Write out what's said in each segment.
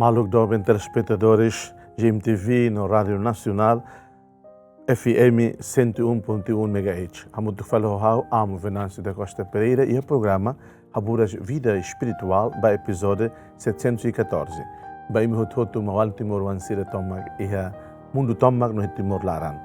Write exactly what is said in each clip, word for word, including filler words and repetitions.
Maluk doben telespetadores G M T V no Rádio Nasionál F M cento e um ponto um megahertz. Hamutuk fali ho ha'u, Amo Venâncio da Costa Pereira, iha programa Haburas Vida Espirituál ba epizódiu setecentos e catorze. Ba imi hotu-hotu maun-alin timoroan sira tomak iha mundu tomak no iha Timor laran.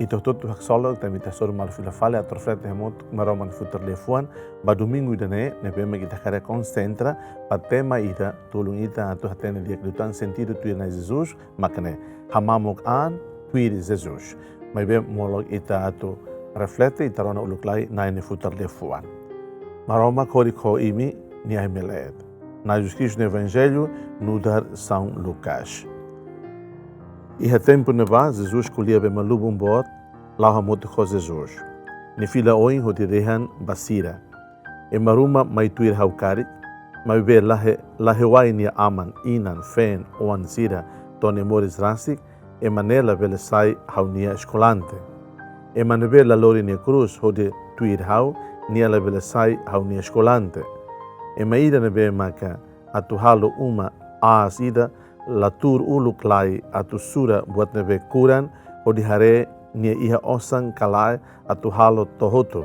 Ita hotu-hotu haksolok, tanba ita hasoru malu fila fali atu reflete hamutuk Maromak nia futar liafuan ba domingu ida-ne'e, ne'ebé mak ita hakarak konsentra ba tema ida, tulun ita atu hatene di'ak liután sentidu tuir Na'i Jesus, mak ne'e: Hamamuk an, tuir Jesus. Maibé molok ita atu reflete, ita rona uluk lai Na'i nia futar liafuan. Maromak hodi ho imi, Nia ahi-meleet. Na'i Jesus Kristu nia Evanjellu nu'udar São Lucas. Iha tempu ne'ebá, Jesus ko'alia ba ema lubun boot la'o hamutuk ho Jesus. Nia fila oin hodi dehan ba sira: Ema ruma mai tuir ha'u karik, maibé la he-, la hewai nia aman, inan, feen, oan sira, to'o nia moris rasik, ema ne'e labele sai ha'u-nia eskolante. Ema ne'ebé la lori nia krús hodi tuir ha'u, nia labele sai ha'u-nia eskolante. Ema ida ne'ebé maka atu halo uma aas ida, la tuur uluk lai atu sura buat ne'ebé kuran, hodi haree nia iha osan ka lae atu halo to'o hotu.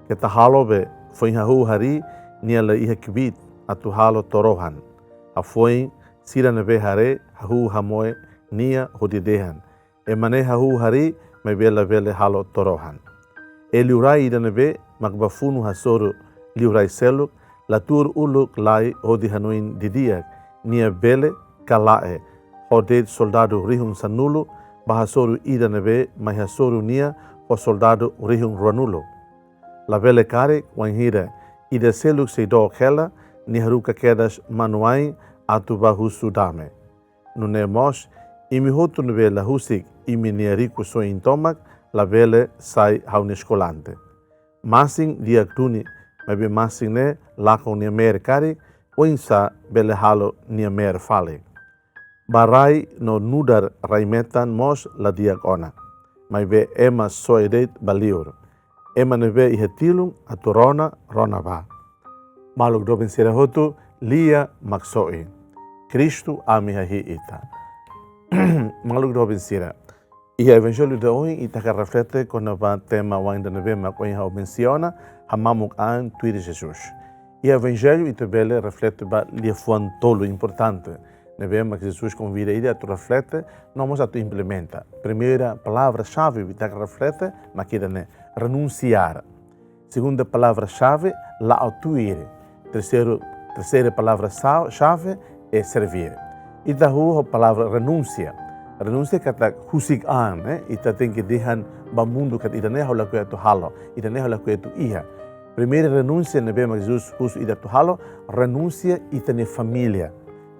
Keta halo be foin hahú harii nia la iha kbiit atu halo to'o rohan. Hafoin sira ne'ebé haree hahú hamoe nia hodi dehan: Ema ne'e hahú harii, maibé labele halo to'o rohan. I liurai ida ne'ebé mak bá funu hasoru liurai seluk, la tuur uluk lai hodi hanoin didi'ak nia bele ka lae, ho de'it soldadu rihun sanulu, bá hasoru ida ne'ebé mai hasoru nia ho soldadu rihun ruanulu. Labele karik, wainhira ida seluk sei dook hela, nia haruka kedas manu-ain atu bá husu dame. Nune'e mós, imi hotu ne'ebé la husik imi-nia rikusoin tomak, labele sai ha'u-nia eskolante. Masin di'ak duni, maibé masin ne'e lakon nia meer karik, oinsá bele halo nia meer fali? Bá rai no nu'udar rai-metan mós la di'ak ona, maibé ema soe de'it ba liur. Ema ne'ebé iha tilun atu rona, rona bá. Maluk doben sira hotu, lia mak soe. Kristu ami hahi'i ita. Maluk doben sira, iha Evanjellu ida ohin ita hakarak reflete kona-ba tema oan ida ne'ebé mak ohin ha'u mensiona, hamamuk an, tuir Jesus. Iha Evanjellu ita bele reflete ba liafuan tolu importante ne'ebé mak Jesus konvida ita atu reflete, no mós atu implementa. Primeira palavra-xave ita hakarak reflete mak ida-ne'e: renunsiar. Segunda palavra-xave, la'o tuir. Terseiru, terseira palavra-xave é servir. Ita hahú ho palavra renúnsia. Renúnsia katak husik an, eh? Ita tenke dehan ba mundu katak ida-ne'e ha'u lakohi atu halo, ida-ne'e ha'u lakohi atu iha. Primeira renúnsia ne'ebé mak Jesus husu ita atu halo, renúnsia ita-nia família.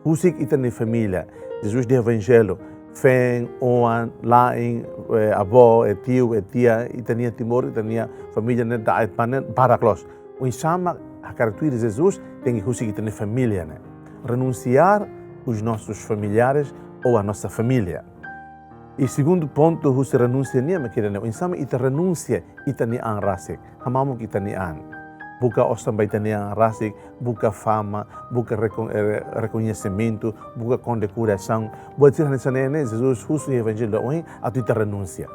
Husik ita-nia família. Jesus dehan iha Evanjellu, feen, oan, la'en, eh, avó, eh, tiu, eh, tia, ita-nia Timor, ita-nia família ne'e da'et panen barak loos. Oinsá mak hakarak tuir Jesus, tenke husik ita-nia família ne'e. Renunciar os nossos familiares ou a nossa família. I segundu pontu husi renúnsia nian mak ida-ne'e, oinsá mak ita renúnsia ita-nia an rasik. Hamamuk ita-nia an. Buka osan ba ita-nia an rasik, buka fama, buka rekon-, eh, rekoñesimentu, buka kondekorasaun. Buat sira hanesan ne'e ne'e, Jesus husu iha Evanjellu ohin atu ita renúnsia.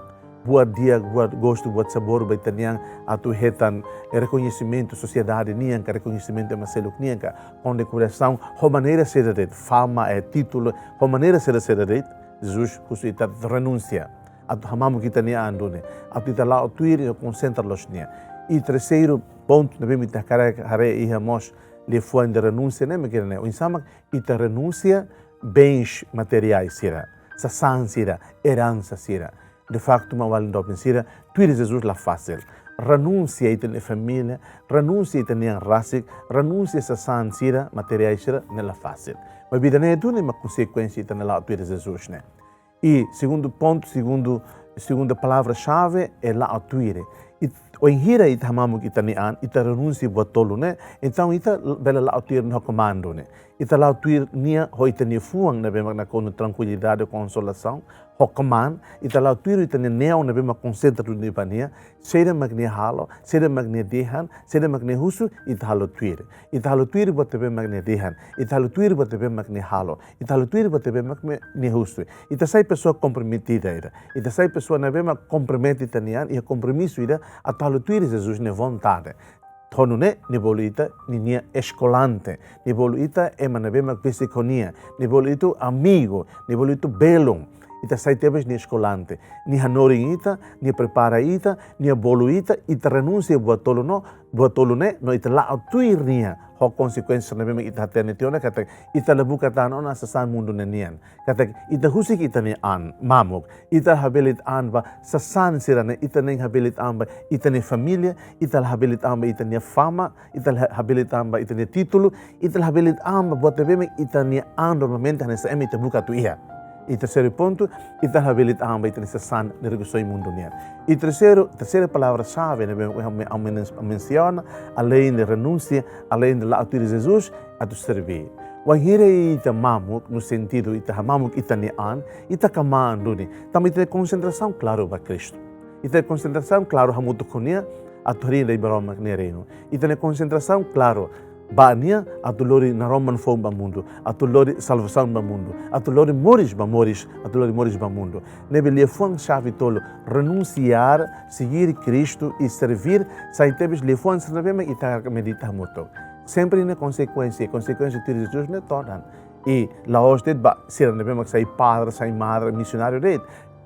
Buat di'ak, buat gostu, buat sabór ba ita-nia an atu hetan, eh, rekoñesimentu sosiedade nian ka, rekoñesimentu ema seluk nian ka, kondekorasaun, ho maneira saida de'it, fama, eh, títulu, ho maneira saida, saida de'it, Jesus husu ita renúnsia. Atu hamamuk ita-nia an duni. Atu ita la'o tuir no konsentra loos nia. I terseiru pontu ne'ebé ita hakarak haree iha mós liafuan ida renúnsia ne'e mak ida-ne'e. Oinsá mak ita renúnsia bens materiais sira, sasán sira, eransa sira. De facto, maun-alin doben sira, tuir Jesus la fasil. Renúnsia ita-nia família, renúnsia ita-nia an rasik, renúnsia sasán sira, materiais sira, ne'e la fasil. Maibé ida-ne'e duni mak konsekuénsia ita-nia la'o tuir Jesus ne'e. I segundu pontu, segundu, segunda palavra-xave é la'o tuir. It-, wainhira ita hamamuk ita-nia an, ita renunsia buat tolu ne'e, entaun ita l-, bele la'o tuir nia komandu ne'e. Ita la'o tuir nia ho ita-nia fuan ne'ebé mak nakonu trankuilidade, konsolasaun, ho kmaan, ita la'o tuir ita-nia neon ne'ebé mak konsentra duni ba nia, saida mak nia halo, saida mak nia dehan, saida mak nia husu, ita halo tuir. Ita halo tuir buat ne'ebé mak nia dehan, ita halo tuir buat ne'ebé mak nia halo, ita halo tuir buat ne'ebé mak me-, nia husu. Ita sai pesoa komprometida ida. Ita sai pesoa ne'ebé mak kompromete ita-nia an, iha kompromisu ida, atu halo tuir Jesus nia vontade. Ho nune'e, nia bolu ita ninia eskolante, nia bolu ita ema ne'ebé mak besik ho nia, nia bolu ita amigu, nia bolu ita belun. Ita sai tebes nia eskolante. Nia hanorin ita, nia prepara ita, nia bolu ita, ita renunsia buat tolu no, buat tolu ne'e, no ita la'o tuir nia. Ho konsekuénsia ne'ebé mak ita hatene tiha ona katak ita la buka tan ona sasán mundu ne'e nian. Katak ita husik ita-nia an mamuk. Ita habelit an ba sasán sira-ne'e, ita na'in habelit an ba ita-nia família, ita la habelit an ba ita-nia fama, ita la habelit an ba ita-nia títulu, ita la habelit an ba buat ne'ebé mak ita-nia an normalmente hanesan ema ita buka atu iha. I terseiru pontu, ita la habelit an ba ita-nia sasán ne'e rikusoin mundu nian. I terseiru, terseira palavra-xave ne'ebé mak ha'u men-, ha'u men-, mensiona, aleinde renunsia, aleinde la'o tuir Jesus, atu serbí. Wainhira ita mamuk, no sentidu ita hamamuk ita-nia an, ita kmaan duni. Tanba ita-nia konsentrasaun klaru ba Kristu. Ita-nia konsentrasaun klaru hamutuk ho nia, atu harii Nai Maromak nia reinu. Ita-nia konsentrasaun klaru ba nia, atu lori naroman foun ba mundu, atu lori salvasaun ba mundu, atu lori moris ba moris, atu lori moris ba mundu. Ne'ebé liafuan xave tolu, renunciar, seguir Cristo e servir, sai tebes liafuan sira ne'ebé mak ita hakarak medita hamutuk. Sempre iha konsekuénsia, konsekuénsia tuir Jesus ne'e todan. I la'ós de'it ba sira ne'ebé mak sai padre, sai madre, misionáriu de'it.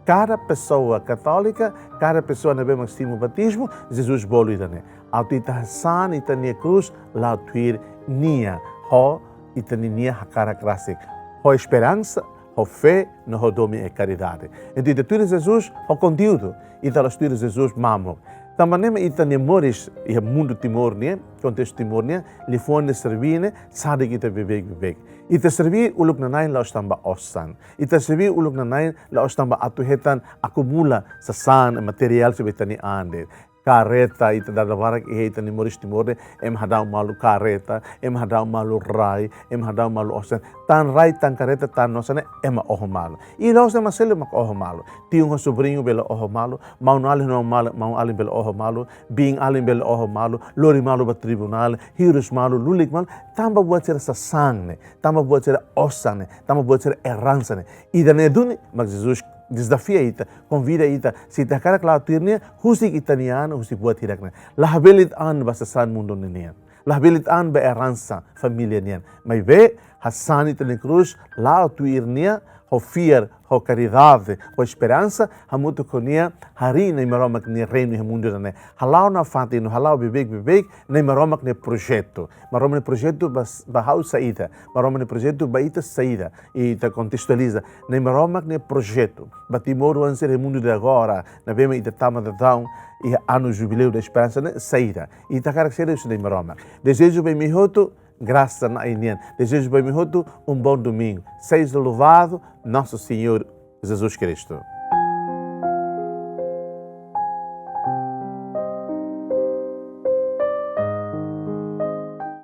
Kada pesoa katólika, kada pesoa ne'ebé mak simu batizmu, Jesus bolu ida-ne'e. Atu ita hasán ita-nia krús, la'o tuir nia, ho ita-nia hakarak rasik. Ho esperansa, ho fé, no ho domin i karidade. Entaun ita tuir Jesus, ho konteúdu, ita la'ós tuir Jesus mamuk. Tanba ne'e mak ita-nia moris, iha mundu Timor nian, kontestu Timor nian, liafuan ne'e serbí ne'e, sadik ita beibeik beibeik. Ita serbí uluk nanain la'ós tanba osan. Ita serbí uluk nanain la'ós tanba atu hetan akumula sasán materiál sira ba ita-nia an de'it. Karreta, ita dada barak iha ita-nia moris Timor ne'e, ema hadau malu karreta, ema hadau malu rai, ema hadau malu osan. Tan rai, tan karreta, tan osan ne'e, ema oho malu. I la'ós ema seluk mak oho malu. Tiun ho sobriñu bele oho malu, maun-alin ho maun-, maun-alin bele oho malu, biin-alin bele oho malu, lori malu ba tribunál, hirus malu, lulik malu, tanba buat sira sasán ne'e, tanba buat sira osan ne'e, tanba buat sira eransa ne'e. Ida-ne'e duni mak Jesus dezafia ita, konvida ita, se ita hakarak la'o tuir nia, husik ita-nia an, husik buat hirak-ne'e. La habelit an ba sasán mundu ne'e nian. La habelit an ba eransa família nian. Maibé, hasán ita-nia krús, la'o tuir nia, ho fiar, ho karidade, ho esperansa, hamutuk ho nia, harii Nai Maromak nia reinu iha mundu ida-ne'e. Hala'o nafatin, hala'o beibeik beibeik, Nai Maromak nia projetu. Maromak nia projetu ba, ba ha'u saida. Maromak nia projetu ba ita saida. I ita kontestualiza. Nai Maromak nia projetu ba timoroan sira iha mundu ida agora, ne'ebé mak ita tama daudaun iha anu jubileu da esperansa ne'e saida. Ita hakarak saida husi Nai Maromak. Dezeju ba imi hotu grasa Na'i nian. Dezeju ba imi hotu um bom domingo. Seja louvado nosso Senhor Jesus Cristo.